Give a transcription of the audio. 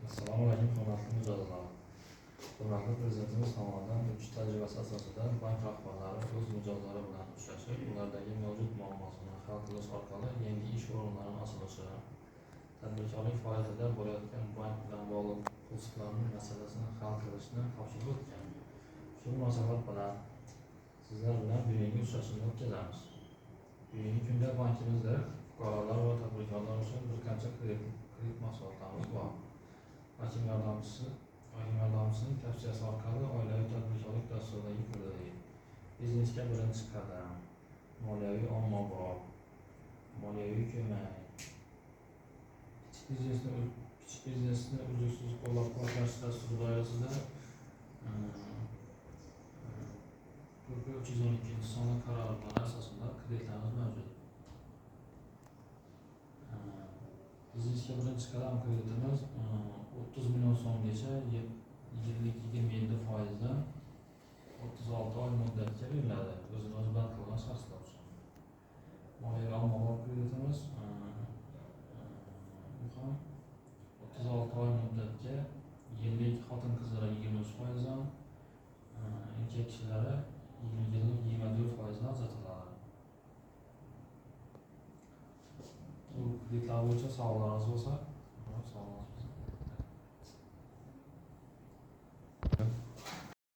Assalomu alaykum, hurmatli mijozlar. Hurmatli Prezidentimiz tomonidan o'tish tajribasi asosida bank rahbarlari o'z mijozlari bilan uchrashib, ulardagi mavjud muammosini hal qilish orqali yangi ish o'rinlarini ochilishi, tadbirkorlik faoliyatida bo'layotgan bank bilan bog'liq to'siqlarning masalasini hal qilishni topshirib o'tgan. Shu munosabat bilan sizlar bilan bugungi uchrashuvni o'tkazamiz. Bugungi kunda bankimizda fuqarolar va tadbirkorlar uchun bir qancha kredit mahsulotlarimiz bor. Hokim yordamchisining tavsiyasi orqali oilaviy tadbirkorlik dasturidagi kredit, biznesga birinchi qadam, moliyaviy ommabop, moliyaviy ko'mak, kichik biznesni uzluksiz qo'llab-quvvatlash dasturi doirasida PP 312-sonli qarorlari asosida kreditlarimiz mavjud. Biznesga birinchi qadam kreditimiz 30 million so'mgacha yillik 27%dan 36 oy muddatga beriladi o'zini o'zi band qilgan shaxslar uchun. Moliyaviy ommabop kreditimiz u ham 36 oy muddatga yillik xotin qizlarga 23%dan, erkak kishilarga yillik 24%dan ajratiladi. Bu kreditlar bo'yicha savollaringiz bo'lsa